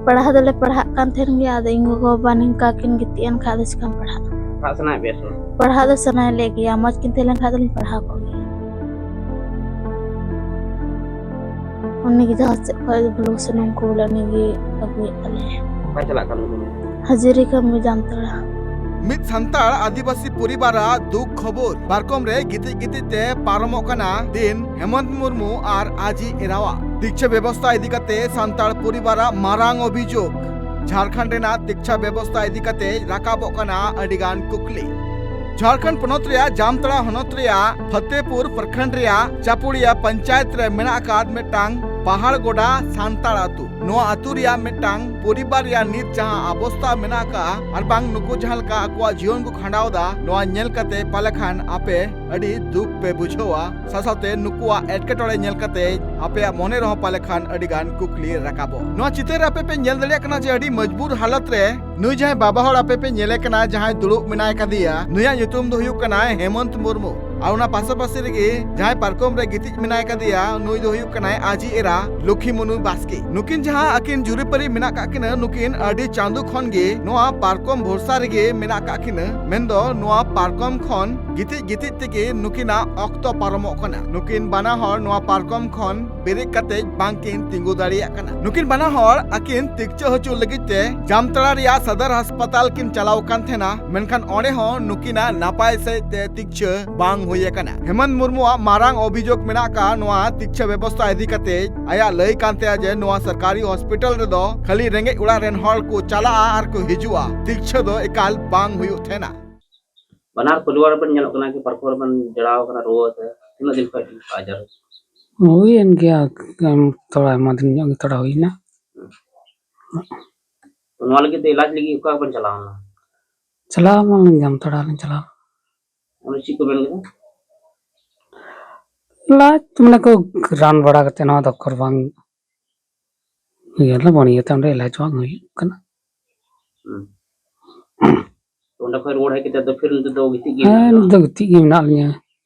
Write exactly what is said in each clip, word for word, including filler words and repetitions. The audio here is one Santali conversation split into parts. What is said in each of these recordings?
ᱯᱟᱲᱦᱟᱣ ᱫᱚᱞᱮ ᱯᱟᱲᱦᱟᱜ ᱠᱟᱱ ᱛᱟᱦᱮᱱ ᱜᱮᱭᱟ, ᱟᱫᱚ ᱤᱧ ᱜᱚᱜᱚ ᱵᱟᱵᱟ ᱱᱤᱝᱠᱟ ᱠᱤᱱ ᱜᱤᱛᱤᱡ ᱮᱱ ᱠᱷᱟᱱ ᱟᱫᱚ ᱪᱤᱠᱟᱢ ᱯᱟᱲᱦᱟᱜᱼᱟ? ᱯᱟᱲᱦᱟᱜ ᱥᱟᱱᱟᱭᱮᱫ ᱯᱮᱭᱟ ᱥᱮ ᱵᱟᱝ? ᱯᱟᱲᱦᱟᱜ ᱫᱚ ᱥᱟᱱᱟᱭᱮᱫ ᱞᱮ ᱜᱮᱭᱟ, ᱢᱚᱡᱽ ᱠᱤᱱ ᱛᱟᱦᱮᱸ ᱞᱮᱱ ᱠᱷᱟᱱ ᱫᱚᱞᱤᱧ ᱯᱟᱲᱦᱟᱣ ᱠᱚᱜ ᱜᱮᱭᱟ᱾ ᱩᱱᱤ ᱜᱮ ᱡᱟᱦᱟᱸ ᱥᱮᱫ ᱠᱷᱚᱱ ᱵᱩᱞᱩᱝ ᱥᱩᱱᱩᱢ ᱠᱚ ᱵᱚᱞᱮ ᱩᱱᱤ ᱜᱮ ᱟᱹᱜᱩᱭᱮᱫ ᱛᱟᱞᱮᱭᱟ᱾ ᱚᱠᱟᱭ ᱪᱟᱞᱟᱜ ᱠᱟᱱ ᱩᱱᱤ? ᱦᱟᱹᱡᱨᱤ ᱠᱟᱹᱢᱤ ᱡᱟᱢᱛᱟᱲᱟ᱾ ᱢᱤᱫ ᱥᱟᱱᱛᱟᱲ ᱟᱹᱫᱤᱵᱟᱹᱥᱤ ᱯᱚᱨᱤᱵᱟᱨᱟᱜ ᱫᱩᱠ ᱠᱷᱚᱵᱚᱨ᱾ ᱯᱟᱨᱠᱚᱢ ᱨᱮ ᱜᱤᱛᱤᱡ ᱜᱤᱛᱤᱡ ᱛᱮ ᱯᱟᱨᱚᱢᱚᱜ ᱠᱟᱱᱟ ᱫᱤᱱ ᱦᱮᱢᱚᱱᱛ ᱢᱩᱨᱢᱩ ᱟᱨ ᱟᱡᱤᱡ ᱮᱨᱟᱣᱟᱜ᱾ ᱛᱤᱠᱪᱷᱟᱹ ᱵᱮᱵᱚᱥᱛᱟ ᱤᱫᱤ ᱠᱟᱛᱮ ᱥᱟᱱᱛᱟᱲ ᱯᱚᱨᱤᱵᱟᱨᱟᱜ ᱢᱟᱨᱟᱝ ᱚᱵᱷᱤᱡᱳᱜᱽ᱾ ᱡᱷᱟᱲᱠᱷᱚᱸᱰ ᱨᱮᱱᱟᱜ ᱛᱤᱠᱪᱷᱟ ᱵᱮᱵᱚᱥᱛᱟ ᱤᱫᱤ ᱠᱟᱛᱮ ᱨᱟᱠᱟᱵᱚᱜ ᱠᱟᱱᱟ ᱟᱹᱰᱤᱜᱟᱱ ᱠᱩᱠᱞᱤ᱾ ᱡᱷᱟᱲᱠᱷᱚᱸᱰ ᱯᱚᱱᱚᱛ ᱨᱮᱭᱟᱜ ᱡᱟᱢᱛᱟᱲᱟ ᱦᱚᱱᱚᱛ ᱨᱮᱭᱟᱜ ᱯᱷᱚᱛᱮᱯᱩᱨ ᱯᱨᱚᱠᱷᱚᱸᱰ ᱨᱮᱭᱟᱜ ᱪᱟᱯᱩᱲᱤᱭᱟ ᱯᱚᱧᱪᱟᱭᱮᱛ ᱨᱮ ᱢᱮᱱᱟᱜ ᱟᱠᱟᱫ ᱢᱤᱫᱴᱟᱝ ᱯᱟᱦᱟᱲ ᱜᱚᱰᱟ ᱥᱟᱱᱛᱟᱲ ᱟᱹᱛᱩ᱾ ᱱᱚᱣᱟ ᱟᱹᱛᱩ ᱨᱮᱭᱟᱜ ᱢᱤᱫᱴᱟᱝ ᱯᱚᱨᱤᱵᱟᱨ ᱨᱮᱭᱟᱜ ᱱᱤᱛ ᱡᱟᱦᱟᱸ ᱚᱵᱚᱥᱛᱟ ᱢᱮᱱᱟᱜ ᱟᱠᱟᱫᱼᱟ, ᱟᱨ ᱵᱟᱝ ᱱᱩᱠᱩ ᱡᱟᱦᱟᱸ ᱞᱮᱠᱟ ᱟᱠᱚᱣᱟᱜ ᱡᱤᱭᱚᱱ ᱠᱚ ᱠᱷᱟᱸᱰᱟᱣ ᱮᱫᱟ, ᱱᱚᱣᱟ ᱧᱮᱞ ᱠᱟᱛᱮ ᱯᱟᱞᱮ ᱠᱷᱟᱱ ᱟᱯᱮ ᱟᱹᱰᱤ ᱫᱩᱠ ᱯᱮ ᱵᱩᱡᱷᱟᱹᱣᱟ᱾ ᱥᱟᱶ ᱥᱟᱶᱛᱮ ᱱᱩᱠᱩᱣᱟᱜ ᱮᱴᱠᱮᱴᱚᱬᱮ ᱧᱮᱞ ᱠᱟᱛᱮ ᱟᱯᱮᱭᱟᱜ ᱢᱚᱱᱮ ᱨᱮᱦᱚᱸ ᱯᱟᱞᱮ ᱠᱷᱟᱱ ᱟᱹᱰᱤ ᱜᱟᱱ ᱠᱩᱠᱞᱤ ᱨᱟᱠᱟᱵᱚᱜ᱾ ᱱᱚᱣᱟ ᱪᱤᱛᱟᱹᱨ ᱨᱮ ᱟᱯᱮ ᱯᱮ ᱧᱮᱞ ᱫᱟᱲᱮᱭᱟᱜ ᱠᱟᱱᱟ ᱡᱮ ᱟᱹᱰᱤ ᱢᱚᱡᱽᱵᱩᱨ ᱦᱟᱞᱚᱛ ᱨᱮ ᱱᱩᱭ ᱡᱟᱦᱟᱸᱭ ᱵᱟᱵᱟ ᱦᱚᱲ ᱟᱯᱮ ᱯᱮ ᱧᱮᱞᱮ ᱠᱟᱱᱟ, ᱡᱟᱦᱟᱸᱭ ᱫᱩᱲᱩᱵ ᱢᱮᱱᱟᱭ ᱠᱟᱫᱮᱭᱟ, ᱱᱩᱭᱟᱜ ᱧᱩᱛᱩᱢ ᱫᱚ ᱦᱩᱭᱩᱜ ᱠᱟᱱᱟ ᱦᱮᱢᱚᱱᱛ ᱢᱩᱨᱢᱩ᱾ ᱟᱨ ᱚᱱᱟ ᱯᱟᱥᱟᱯᱟᱥᱤ ᱨᱮᱜᱮ ᱡᱟᱦᱟᱸᱭ ᱯᱟᱨᱠᱚᱢ ᱨᱮ ᱜᱤᱛᱤᱡ ᱢᱮᱱᱟᱭ ᱠᱟᱫᱮᱭᱟ, ᱱᱩᱭ ᱫᱚ ᱦᱩᱭᱩᱜ ᱠᱟᱱᱟᱭ ᱟᱡᱤᱡ ᱮᱨᱟ ᱞᱚᱠᱷᱤ ᱢᱚᱱᱩ ᱵᱟᱥᱠᱮ᱾ ᱱᱩᱠᱤᱱ ᱡᱟᱦᱟᱸ ᱟᱹᱠᱤᱱ ᱡᱩᱨᱤᱯᱟᱹᱨᱤ ᱢᱮᱱᱟᱜ ᱠᱟᱜ ᱠᱤᱱᱟ, ᱱᱩᱠᱤᱱ ᱟᱹᱰᱤ ᱪᱟᱸᱫᱳ ᱠᱷᱚᱱ ᱜᱮ ᱱᱚᱣᱟ ᱯᱟᱨᱠᱚᱢ ᱵᱷᱚᱨᱥᱟ ᱨᱮᱜᱮ ᱢᱮᱱᱟᱜ ᱠᱟᱜ ᱠᱤᱱᱟ᱾ ᱢᱮᱱᱫᱚ ᱱᱚᱣᱟ ᱯᱟᱨᱠᱚᱢ ᱠᱷᱚᱱ ᱜᱤᱛᱤᱡ ᱜᱤᱛᱤᱡ ᱛᱮᱜᱮ ᱱᱩᱠᱤᱱᱟᱜ ᱚᱠᱛᱚ ᱯᱟᱨᱚᱢᱚᱜ ᱠᱟᱱᱟ᱾ ᱱᱩᱠᱤᱱ ᱵᱟᱱᱟ ᱦᱚᱲ ᱱᱚᱣᱟ ᱯᱟᱨᱠᱚᱢ ᱠᱷᱚᱱ ᱵᱮᱨᱮᱫ ᱠᱟᱛᱮ ᱵᱟᱝᱠᱤᱱ ᱛᱤᱸᱜᱩ ᱫᱟᱲᱮᱭᱟᱜ ᱠᱟᱱᱟ᱾ ᱱᱩᱠᱤᱱ ᱵᱟᱱᱟ ᱦᱚᱲ ᱟᱹᱠᱤᱱ ᱛᱤᱠᱪᱷᱟᱹ ᱦᱚᱪᱚ ᱞᱟᱹᱜᱤᱫ ᱛᱮ ᱡᱟᱢᱛᱟᱲᱟ ᱨᱮᱭᱟᱜ ᱥᱚᱫᱚᱨ ᱦᱟᱥᱯᱟᱛᱟᱞ ᱠᱤᱱ ᱪᱟᱞᱟᱣ ᱠᱟᱱ ᱛᱟᱦᱮᱱᱟ, ᱢᱮᱱᱠᱷᱟᱱ ᱚᱸᱰᱮ ᱦᱚᱸ ᱱᱩᱠᱤᱱᱟᱜ ᱱᱟᱯᱟᱭ ᱥᱟᱺᱦᱤᱡ ᱛᱮ ᱛᱤᱠᱪᱷᱟᱹ ᱵᱟᱝ ᱦᱩᱭ ᱟᱠᱟᱱᱟ᱾ ᱦᱮᱢᱚᱱᱛ ᱢᱩᱨᱢᱩᱣᱟᱜ ᱢᱟᱨᱟᱝ ᱚᱵᱷᱤᱡᱳᱜᱽ ᱢᱮᱱᱟᱜ ᱟᱠᱟᱫ ᱱᱚᱣᱟ ᱛᱤᱠᱪᱷᱟᱹ ᱵᱮᱵᱚᱥᱛᱷᱟ ᱤᱫᱤ ᱠᱟᱛᱮ᱾ ᱟᱭᱟᱜ ᱞᱟᱹᱭ ᱠᱟᱱ ᱛᱟᱭᱟ ᱡᱮ ᱱᱚᱣᱟ ᱥᱚᱨᱠᱟᱨᱤ ᱦᱚᱥᱯᱤᱴᱟᱞ ᱨᱮᱫᱚ ᱠᱷᱟᱹᱞᱤ ᱨᱮᱸᱜᱮᱡ ᱚᱲᱟᱜ ᱨᱮᱱ ᱦᱚᱲ ᱠᱚ ᱪᱟᱞᱟᱜᱼᱟ ᱟᱨ ᱠᱚ ᱦᱤᱡᱩᱜᱼᱟ, ᱛᱤᱠᱪᱷᱟᱹ ᱫᱚ ᱮᱠᱟᱞ ᱵᱟᱝ ᱦᱩᱭᱩᱜ ᱛᱟᱦᱮᱱᱟ᱾ ᱵᱟᱱᱟᱨ ᱯᱚᱨᱤᱵᱟᱨ ᱨᱮᱵᱮᱱ ᱧᱮᱞᱚᱜ ᱠᱟᱱᱟ ᱠᱤ ᱯᱟᱨᱠᱚᱢ ᱨᱮᱵᱮᱱ ᱡᱚᱲᱟᱣ ᱟᱠᱟᱱᱟ ᱨᱩᱣᱟᱹ ᱛᱮ? ᱛᱤᱱᱟᱹᱜ ᱫᱤᱱ ᱠᱷᱚᱱ ᱟᱡᱟᱨ? ᱦᱩᱭᱮᱱ ᱜᱮᱭᱟ, ᱮᱢ, ᱛᱷᱚᱲᱟ ᱟᱭᱢᱟ ᱫᱤᱱ ᱧᱚᱜ ᱜᱮ ᱛᱷᱚᱲᱟ ᱦᱩᱭᱱᱟ᱾ ᱛᱚ ᱱᱚᱣᱟ ᱞᱟᱹᱜᱤᱫ ᱛᱮ ᱮᱞᱟᱡᱽ ᱞᱟᱹᱜᱤᱫ ᱚᱠᱟ ᱵᱮᱱ ᱪᱟᱞᱟᱣ ᱞᱮᱱᱟ? ᱪᱟᱞᱟᱣ ᱢᱟ ᱡᱟᱢᱛᱟᱲᱟ ᱞᱤᱧ ᱪᱟᱞᱟᱣ᱾ ᱚᱸᱰᱮ ᱪᱮᱫ ᱠᱚ ᱢᱮᱱ ᱠᱮᱫᱟ? ᱮᱞᱟᱡᱽ ᱢᱟᱱᱮ ᱠᱚ ᱨᱟᱱ ᱵᱟᱲᱟ ᱠᱟᱛᱮ ᱱᱚᱣᱟ ᱫᱚ ᱚᱠᱚᱨ ᱵᱟᱝ ᱤᱭᱟᱹ ᱞᱮ ᱵᱟᱹᱲᱤᱡ ᱛᱮ ᱚᱸᱰᱮ ᱮᱞᱟᱡᱽ ᱵᱟᱝ ᱦᱩᱭᱩᱜ ᱠᱟᱱᱟ᱾ ᱦᱩᱸ᱾ ᱛᱚ ᱚᱸᱰᱮ ᱠᱷᱚᱱ ᱨᱩᱣᱟᱹᱲ ᱦᱮᱡ ᱠᱟᱛᱮ ᱫᱚ ᱯᱷᱤᱨ ᱱᱤᱛᱚᱜ ᱫᱚ ᱜᱤᱛᱤᱡ ᱜᱮ ᱦᱮᱸ, ᱢᱮᱱᱟᱜ ᱱᱤᱛ ᱫᱚ ᱜᱤᱛᱤᱡ ᱜᱮ ᱢᱮᱱᱟᱜ ᱞᱤᱧᱟᱹ᱾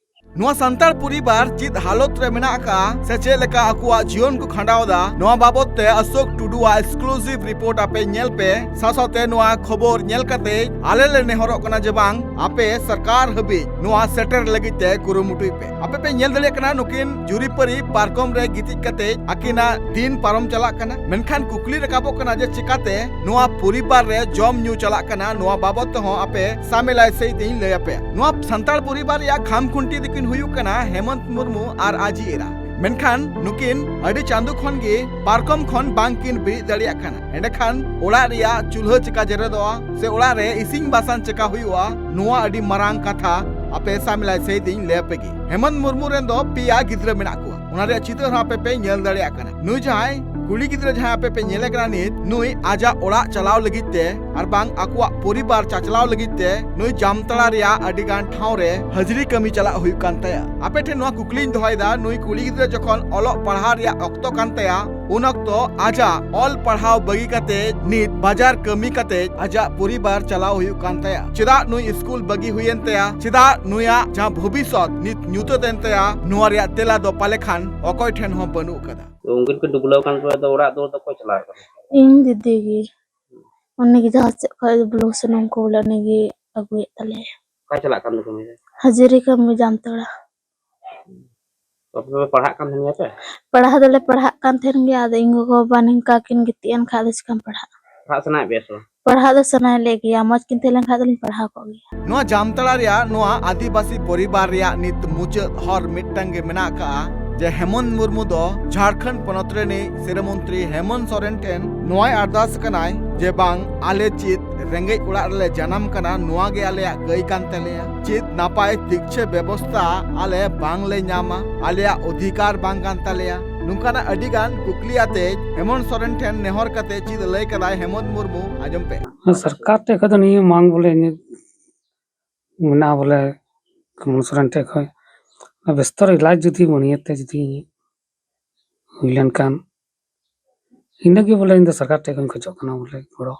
ᱱᱚᱣᱟ ᱥᱟᱱᱛᱟᱲ ᱯᱚᱨᱤᱵᱟᱨ ᱪᱮᱫ ᱦᱟᱞᱚᱛ ᱨᱮ ᱢᱮᱱᱟᱜ ᱟᱠᱟᱫᱼᱟ ᱥᱮ ᱪᱮᱫ ᱞᱮᱠᱟ ᱟᱠᱚᱣᱟᱜ ᱡᱤᱭᱚᱱ ᱠᱚ ᱠᱷᱟᱸᱰᱟᱣ ᱮᱫᱟ, ᱱᱚᱣᱟ ᱵᱟᱵᱚᱛ ᱛᱮ ᱚᱥᱳᱠ ᱴᱩᱰᱩᱣᱟᱜ exclusive report ᱟᱯᱮ ᱧᱮᱞ ᱯᱮ᱾ ᱥᱟᱶ ᱥᱟᱶᱛᱮ ᱱᱚᱣᱟ ᱠᱷᱚᱵᱚᱨ ᱧᱮᱞ ᱠᱟᱛᱮ ᱟᱞᱮ ᱞᱮ ᱱᱮᱦᱚᱨᱚᱜ ᱠᱟᱱᱟ ᱡᱮ ᱵᱟᱝ, ᱟᱯᱮ ᱥᱚᱨᱠᱟᱨ ᱦᱟᱹᱵᱤᱡ ᱱᱚᱣᱟ ᱥᱮᱴᱮᱨ ᱞᱟᱹᱜᱤᱫ ᱛᱮ ᱠᱩᱨᱩᱢᱩᱴᱩᱭ ᱯᱮ᱾ ᱟᱯᱮ ᱯᱮ ᱧᱮᱞ ᱫᱟᱲᱮᱭᱟᱜ ᱠᱟᱱᱟ, ᱱᱩᱠᱤᱱ ᱡᱩᱨᱤᱯᱟᱹᱨᱤ ᱯᱟᱨᱠᱚᱢ ᱨᱮ ᱜᱤᱛᱤᱡ ᱠᱟᱛᱮ ᱟᱹᱠᱤᱱᱟᱜ ᱫᱤᱱ ᱯᱟᱨᱚᱢ ᱪᱟᱞᱟᱜ ᱠᱟᱱᱟ᱾ ᱢᱮᱱᱠᱷᱟᱱ ᱠᱩᱠᱞᱤ ᱨᱟᱠᱟᱵᱚᱜ ᱠᱟᱱᱟ ᱡᱮ ᱪᱤᱠᱟᱛᱮ ᱱᱚᱣᱟ ᱯᱚᱨᱤᱵᱟᱨ ᱨᱮ ᱡᱚᱢ ᱧᱩ ᱪᱟᱞᱟᱜ ᱠᱟᱱᱟ, ᱱᱚᱣᱟ ᱵᱟᱵᱚᱛ ᱛᱮᱦᱚᱸ ᱟᱯᱮ ᱥᱟᱢᱮᱞᱟᱭ ᱥᱟᱹᱦᱤᱡ ᱤᱧ ᱞᱟᱹᱭ ᱟᱯᱮᱭᱟ᱾ ᱱᱚᱣᱟ ᱥᱟᱱᱛᱟᱲ ᱯᱚᱨᱤᱵᱟᱨ ᱨᱮᱭᱟᱜ ᱠᱷᱟᱢ ᱠᱷᱩᱱᱴᱤ ᱫᱚᱠᱤᱱ ᱦᱩᱭᱩᱜ ᱠᱟᱱᱟ ᱦᱮᱢᱚᱱᱛ ᱢᱩᱨᱢᱩ ᱟᱨ ᱟᱡᱤ ᱮᱨᱟ᱾ ᱢᱮᱱᱠᱷᱟᱱ ᱱᱩᱠᱤᱱ ᱟᱹᱰᱤ ᱪᱟᱸᱫᱚ ᱠᱷᱚᱱ ᱜᱮ ᱯᱟᱨᱠᱚᱢ ᱠᱷᱚᱱ ᱵᱟᱝ ᱠᱤᱱ ᱵᱮᱨᱮᱫ ᱫᱟᱲᱮᱭᱟᱜ ᱠᱟᱱᱟ᱾ ᱮᱸᱰᱮᱠᱷᱟᱱ ᱚᱲᱟᱜ ᱨᱮᱭᱟᱜ ᱪᱩᱞᱦᱟᱹ ᱪᱤᱠᱟ ᱡᱮᱨᱮᱫᱚᱜᱼᱟ ᱥᱮ ᱚᱲᱟᱜ ᱨᱮ ᱤᱥᱤᱱ ᱵᱟᱥᱟᱝ ᱪᱤᱠᱟ ᱦᱩᱭᱩᱜᱼᱟ, ᱱᱚᱣᱟ ᱟᱹᱰᱤ ᱢᱟᱨᱟᱝ ᱠᱟᱛᱷᱟ ᱟᱯᱮ ᱥᱟᱢᱮᱞᱟᱭ ᱥᱟᱹᱦᱤᱡ ᱤᱧ ᱞᱟᱹᱭ ᱟᱯᱮ ᱜᱮ᱾ ᱦᱮᱢᱚᱱᱛ ᱢᱩᱨᱢᱩ ᱨᱮᱱ ᱫᱚ ᱯᱮᱭᱟ ᱜᱤᱫᱽᱨᱟᱹ ᱢᱮᱱᱟᱜ ᱠᱚᱣᱟ, ᱚᱱᱟ ᱨᱮᱭᱟᱜ ᱪᱤᱛᱟᱹᱨ ᱦᱚᱸ ᱟᱯᱮ ᱯᱮ ᱧᱮᱞ ᱫᱟᱲᱮᱭᱟᱜ ᱠᱟᱱᱟ᱾ ᱱᱩᱭ ᱡᱟᱦᱟᱸᱭ ᱠᱩᱲᱤ ᱜᱤᱫᱽᱨᱟᱹ ᱡᱟᱦᱟᱸᱭ ᱟᱯᱮ ᱯᱮ ᱧᱮᱞᱮ ᱠᱟᱱᱟ ᱱᱤᱛ, ᱱᱩᱭ ᱟᱡᱟᱜ ᱚᱲᱟᱜ ᱪᱟᱞᱟᱣ ᱞᱟᱹᱜᱤᱫ ᱛᱮ ᱟᱨ ᱵᱟᱝ ᱟᱠᱚᱣᱟᱜ ᱯᱚᱨᱤᱵᱟᱨ ᱪᱟᱪᱞᱟᱣ ᱞᱟᱹᱜᱤᱫ ᱛᱮ ᱱᱩᱭ ᱡᱟᱢᱛᱟᱲᱟ ᱨᱮᱭᱟᱜ ᱟᱹᱰᱤ ᱜᱟᱱ ᱴᱷᱟᱶ ᱨᱮ ᱦᱟᱹᱡᱨᱤ ᱠᱟᱹᱢᱤ ᱪᱟᱞᱟᱜ ᱦᱩᱭᱩᱜ ᱠᱟᱱ ᱛᱟᱭᱟ᱾ ᱟᱯᱮ ᱴᱷᱮᱱ ᱱᱚᱣᱟ ᱠᱩᱠᱞᱤᱧ ᱫᱚᱦᱚᱭᱮᱫᱟ, ᱱᱩᱭ ᱠᱩᱲᱤ ᱜᱤᱫᱽᱨᱟᱹ ᱡᱚᱠᱷᱚᱱ ᱚᱞᱚᱜ ᱯᱟᱲᱦᱟᱣ ᱨᱮᱭᱟᱜ ᱚᱠᱛᱚ ᱠᱟᱱ ᱛᱟᱭᱟ, ᱩᱱ ᱚᱠᱛᱚ ᱟᱡᱟᱜ ᱚᱞ ᱯᱟᱲᱦᱟᱣ ᱵᱟᱹᱜᱤ ᱠᱟᱛᱮ ᱱᱤᱛ ᱵᱟᱡᱟᱨ ᱠᱟᱹᱢᱤ ᱠᱟᱛᱮ ᱟᱡᱟᱜ ᱯᱚᱨᱤᱵᱟᱨ ᱪᱟᱞᱟᱣ ᱦᱩᱭᱩᱜ ᱠᱟᱱ ᱛᱟᱭᱟ? ᱪᱮᱫᱟᱜ ᱱᱩᱭ ᱥᱠᱩᱞ ᱵᱟᱹᱜᱤ ᱦᱩᱭᱮᱱ ᱛᱟᱭᱟ? ᱪᱮᱫᱟᱜ ᱱᱩᱭᱟᱜ ᱡᱟᱦᱟᱸ ᱵᱷᱚᱵᱤᱥᱥᱚᱛ ᱱᱤᱛ ᱧᱩᱛᱟᱹᱛ ᱮᱱ ᱛᱟᱭᱟ? ᱱᱚᱣᱟ ᱨᱮᱭᱟᱜ ᱛᱮᱞᱟ ᱫᱚ ᱯᱟᱞᱮ ᱠᱷᱟᱱ ᱚᱠᱚᱭ ᱴᱷᱮᱱ ᱦᱚᱸ ᱵᱟᱹᱱᱩᱜ ᱟᱠᱟᱫᱟ᱾ ᱛᱚ ᱩᱱᱠᱤᱱ ᱠᱤᱱ ᱰᱩᱵᱞᱟᱹᱣ ᱟᱠᱟᱱ ᱥᱚᱢᱚᱭ ᱫᱚ ᱚᱲᱟᱜ ᱫᱩᱣᱟᱹᱨ ᱫᱚ ᱚᱠᱚᱭ ᱪᱟᱞᱟᱣ ᱟᱠᱟᱱᱟ? ᱤᱧ ᱫᱤᱫᱤ ᱜᱮ᱾ ᱩᱱᱤ ᱜᱮ ᱡᱟᱦᱟᱸ ᱥᱮᱫ ᱠᱷᱚᱡ ᱵᱩᱞᱩᱝ ᱥᱩᱱᱩᱢ ᱠᱚ ᱵᱚᱞᱮ ᱩᱱᱤ ᱜᱮ ᱟᱹᱜᱩᱭᱮᱫ ᱛᱟᱞᱮᱭᱟ᱾ ᱚᱠᱟᱭ ᱪᱟᱞᱟᱜ ᱠᱟᱱ ᱫᱚ ᱠᱟᱹᱢᱤ ᱨᱮ? ᱦᱟᱹᱡᱨᱤ ᱠᱟᱹᱢᱤ ᱡᱟᱢᱛᱟᱲᱟ᱾ ᱟᱯᱮ ᱫᱚᱯᱮ ᱯᱟᱲᱦᱟᱜ ᱠᱟᱱ ᱛᱟᱦᱮᱱ ᱜᱮᱭᱟ ᱯᱮ? ᱯᱟᱲᱦᱟᱣ ᱫᱚᱞᱮ ᱯᱟᱲᱦᱟᱜ ᱠᱟᱱ ᱛᱟᱦᱮᱱ ᱜᱮᱭᱟ, ᱟᱫᱚ ᱤᱧ ᱜᱚᱜᱚ ᱵᱟᱵᱟ ᱱᱤᱝᱠᱟ ᱠᱤᱱ ᱜᱤᱛᱤᱡ ᱮᱱ ᱠᱷᱟᱡ ᱫᱚ ᱪᱤᱠᱟᱢ ᱯᱟᱲᱦᱟᱜᱼᱟ? ᱯᱟᱲᱦᱟᱜ ᱥᱟᱱᱟᱭᱮᱫ ᱯᱮᱭᱟ ᱥᱮ ᱵᱟᱝ? ᱯᱟᱲᱦᱟᱜ ᱫᱚ ᱥᱟᱱᱟᱭᱮᱫ ᱞᱮ ᱜᱮᱭᱟ, ᱢᱚᱡᱽ ᱠᱤᱱ ᱛᱟᱦᱮᱸ ᱞᱮᱱ ᱠᱷᱟᱡ ᱫᱚᱞᱤᱧ ᱯᱟᱲᱦᱟᱣ ᱠᱚᱜ ᱜᱮᱭᱟ᱾ ᱱᱚᱣᱟ ᱡᱟᱢᱛᱟᱲᱟ ᱨᱮᱭᱟᱜ ᱱᱚᱣᱟ ᱟᱹᱫᱤᱵᱟᱹᱥᱤ ᱯᱚᱨᱤᱵᱟᱨ ᱨᱮᱭᱟᱜ ᱱᱤᱛ ᱢᱩᱪᱟᱹᱫ ᱦᱚᱨ ᱢᱤᱫᱴᱟᱝ ᱜᱮ ᱢᱮᱱᱟᱜ ᱟᱠᱟᱫᱼᱟ ᱡᱮ ᱦᱮᱢᱚᱱᱛ ᱢᱩᱨᱢᱩ ᱫᱚ ᱡᱷᱟᱲᱠᱷᱚᱸᱰ ᱯᱚᱱᱚᱛ ᱨᱤᱱᱤᱡ ᱥᱤᱨᱟᱹ ᱢᱚᱱᱛᱨᱤ ᱦᱮᱢᱚᱱᱛ ᱥᱚᱨᱮᱱ ᱴᱷᱮᱱ ᱱᱚᱣᱟᱭ ᱟᱨᱫᱟᱥ ᱠᱟᱱᱟᱭ ᱡᱮ ᱵᱟᱝ, ᱟᱞᱮ ᱪᱮᱫ ᱨᱮᱸᱜᱮᱡ ᱚᱲᱟᱜ ᱨᱮᱞᱮ ᱡᱟᱱᱟᱢ ᱠᱟᱱᱟ, ᱱᱚᱣᱟ ᱜᱮ ᱟᱞᱮᱭᱟᱜ ᱠᱟᱹᱭ ᱠᱟᱱ ᱛᱟᱞᱮᱭᱟ᱾ ᱪᱮᱫ ᱱᱟᱯᱟᱭ ᱫᱤᱠᱪᱷᱮ ᱵᱮᱵᱚᱥᱛᱷᱟ ᱟᱞᱮ ᱵᱟᱝᱞᱮ ᱧᱟᱢᱟ, ᱟᱞᱮᱭᱟᱜ ᱚᱫᱷᱤᱠᱟᱨ ᱵᱟᱝ ᱠᱟᱱ ᱛᱟᱞᱮᱭᱟ? ᱱᱚᱝᱠᱟᱱᱟᱜ ᱟᱹᱰᱤ ᱜᱟᱱ ᱠᱩᱠᱞᱤ ᱟᱛᱮ ᱦᱮᱢᱚᱱᱛ ᱥᱚᱨᱮᱱ ᱴᱷᱮᱱ ᱱᱮᱦᱚᱨ ᱠᱟᱛᱮ ᱪᱮᱫ ᱞᱟᱹᱭ ᱠᱟᱫᱟᱭ ᱦᱮᱢᱚᱱᱛ ᱢᱩᱨᱢᱩ, ᱟᱸᱡᱚᱢ ᱯᱮ᱾ ᱥᱚᱨᱠᱟᱨ ᱴᱷᱮᱡ ᱠᱷᱚᱡ ᱫᱚ ᱱᱤᱭᱟᱹ ᱢᱟᱝ ᱵᱚᱞᱮ ᱤᱧᱟᱹᱜ ᱢᱮᱱᱟᱜᱼᱟ ᱵᱚᱞᱮ ᱦᱮᱢᱚᱱᱛ ᱥᱚᱨᱮᱱ ᱴᱷᱮᱡ ᱠᱷᱚᱡ ᱚᱱᱟ ᱵᱮᱥᱛᱚᱨ ᱤᱞᱟᱡᱽ ᱡᱩᱫᱤ ᱢᱟᱹᱱᱭᱟᱹ ᱛᱮ ᱡᱩᱫᱤ ᱦᱩᱭ ᱞᱮᱱᱠᱷᱟᱱ ᱤᱱᱟᱹᱜᱮ ᱵᱚᱞᱮ ᱤᱧ ᱫᱚ ᱥᱚᱨᱠᱟᱨ ᱴᱷᱮᱡ ᱠᱷᱚᱡ ᱤᱧ ᱠᱷᱚᱡᱚᱜ ᱠᱟᱱᱟ ᱵᱚᱞᱮ ᱜᱚᱲᱚ᱾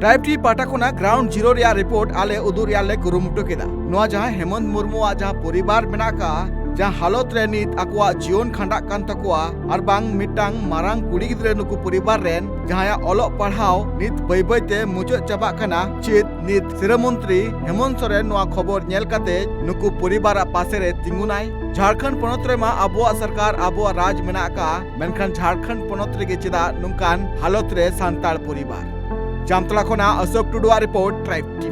ᱴᱨᱟᱭᱤᱵᱽ ᱴᱤ ᱯᱟᱦᱴᱟ ᱠᱷᱚᱱᱟᱜ ᱜᱨᱟᱣᱩᱱᱰ ᱡᱤᱨᱳ ᱨᱮᱭᱟᱜ ᱨᱤᱯᱳᱨᱴ ᱟᱞᱮ ᱩᱫᱩᱜ ᱨᱮᱭᱟᱜ ᱞᱮ ᱠᱩᱨᱩᱢᱩᱴᱩ ᱠᱮᱫᱟ᱾ ᱱᱚᱣᱟ ᱡᱟᱦᱟᱸ ᱦᱮᱢᱚᱱᱛ ᱢᱩᱨᱢᱩᱣᱟᱜ ᱡᱟᱦᱟᱸ ᱯᱚᱨᱤᱵᱟᱨ ᱢᱮᱱᱟᱜ ᱟᱠᱟᱫᱼᱟ, ᱡᱟᱦᱟᱸ ᱦᱟᱞᱚᱛ ᱨᱮ ᱱᱤᱛ ᱟᱠᱚᱣᱟᱜ ᱡᱤᱭᱚᱱ ᱠᱷᱟᱸᱰᱟᱜ ᱠᱟᱱ ᱛᱟᱠᱚᱣᱟ ᱟᱨ ᱵᱟᱝ ᱢᱤᱫᱴᱟᱝ ᱢᱟᱨᱟᱝ ᱠᱩᱲᱤ ᱜᱤᱫᱽᱨᱟᱹ ᱱᱩᱠᱩ ᱯᱚᱨᱤᱵᱟᱨ ᱨᱮᱱ ᱡᱟᱦᱟᱸᱭᱟᱜ ᱚᱞᱚᱜ ᱯᱟᱲᱦᱟᱣ ᱱᱤᱛ ᱵᱟᱹᱭ ᱵᱟᱹᱭ ᱛᱮ ᱢᱩᱪᱟᱹᱫ ᱪᱟᱵᱟᱜ ᱠᱟᱱᱟ, ᱪᱮᱫ ᱱᱤᱛ ᱥᱤᱨᱟᱹ ᱢᱚᱱᱛᱨᱤ ᱦᱮᱢᱚᱱᱛ ᱥᱚᱨᱮᱱ ᱱᱚᱣᱟ ᱠᱷᱚᱵᱚᱨ ᱧᱮᱞ ᱠᱟᱛᱮ ᱱᱩᱠᱩ ᱯᱚᱨᱤᱵᱟᱨᱟᱜ ᱯᱟᱥᱮ ᱨᱮ ᱛᱤᱸᱜᱩᱱᱟᱭ? ᱡᱷᱟᱲᱠᱷᱚᱸᱰ ᱯᱚᱱᱚᱛ ᱨᱮᱢᱟ ᱟᱵᱚᱣᱟᱜ ᱥᱚᱨᱠᱟᱨ, ᱟᱵᱚᱣᱟᱜ ᱨᱟᱡᱽ ᱢᱮᱱᱟᱜ ᱟᱠᱟᱫᱼᱟ, ᱢᱮᱱᱠᱷᱟᱱ ᱡᱷᱟᱲᱠᱷᱚᱸᱰ ᱯᱚᱱᱚᱛ ᱨᱮᱜᱮ ᱪᱮᱫᱟᱜ ᱱᱚᱝᱠᱟᱱ ᱦᱟᱞᱚᱛ ᱨᱮ ᱥᱟᱱᱛᱟᱲ ᱯᱚᱨᱤᱵᱟᱨ? ᱡᱟᱢᱛᱟᱲᱟ ᱠᱷᱚᱱᱟᱜ ᱚᱥᱳᱠ ᱴᱩᱰᱩᱣᱟᱜ ᱨᱤᱯᱳᱨᱴ, ᱴᱨᱟᱭᱤᱵᱽ ᱴᱤ ᱵᱷᱤ᱾